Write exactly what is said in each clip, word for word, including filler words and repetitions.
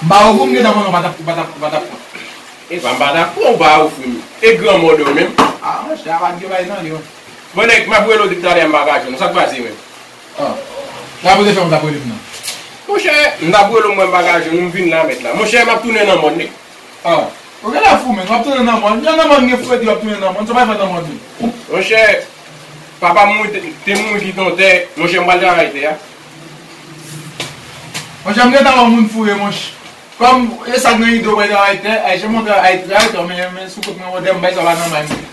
M pa ofri w, m gentan konnen w pa t ap, w pa t ap, w pa t ap pran. Epa, m pa t ap pran, ou pa ofri m. E granmò w menm. Ah, monchè, a pa t gen bagay nan li, non. Bon, nèg, m ap rele w depi talè, m pa ka jwenn ou. Sa k pase menm? Ah. Sa pou te fè w t ap rele m nan? Monchè, m t ap rele w, mwen m pa ka jwenn ou, m vin la mèt la. Monchè, m ap tounen nan mòn, nèg. Ah. Ou genlè fou, menm. W ap tounen nan mòn. Nan mòn gen fredi, w ap tounen nan mòn. Sa w pral fè nan mòn, menm? Monchè, papa m mouri, te, te mouri kite yon tè. Monchè, m pral travay tè a. Monchè, m gentan wè moun fou ye, monchè. Kòm e sa k nan ide w, pral travay tè, ay, jan m travay, travay tè, men, men sou kont mwen, wè, m bay sa pa nan may mwen.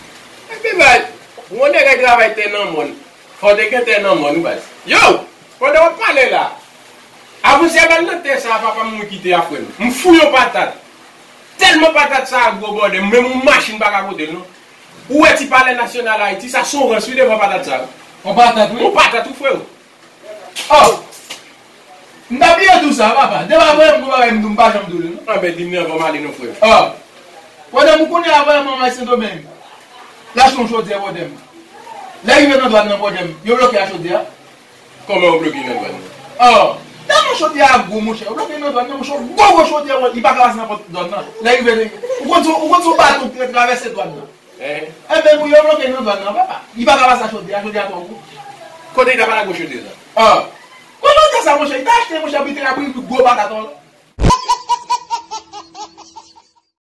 Ebyen, bay, yon nèg ay travay tè nan mòn. Fò te gen tè nan mòn, wi, baz. Yo! Pandan w ap pale la, avanse a, al nan tè sa a, papa m mouri kite a, frè m. M fou yon patat. Tèlman patat sa a gwo, bòdè, menm yon machin pa ka pote l, non. Ou wè ti palè nasyonal Ayiti, sa se yon rans, wi, devan patat sa a. Yon patat, wi. Yon patat, wi, frè. Oh! M ta bliye tou sa, papa. Depi apre m gwo bagay, m tou, m pa janm tou li, non. Anben, di m nan, ban m ale non, frè. Oh! Pwodèm, ou konnen apre manman Sendomeng. L achte yon chodyè, pwodèm. Lè rive nan dwàn nan, pwodèm, yo bloke a chodyè a. Kòman yo bloke nan dwàn nan? Oh! Tèlman chodyè a gwo, monchè. Yo bloke nan dwàn nan, monchè. Gwo, gwo chodyè, li pa ka pase nan pòt dwàn nan. Lè rive, ou konn se, ou konn se yon bato ki travèse dwàn nan. Eh. Enben, pou yo bloke nan dwàn nan, papa. Li pa ka pase a chodyè a, chodyè a twò gwo. Kote li ta pral gwo chodyè sa? Ah. Kote sa, monchè? Li ta achte, monchè, biten a pri gwo patat,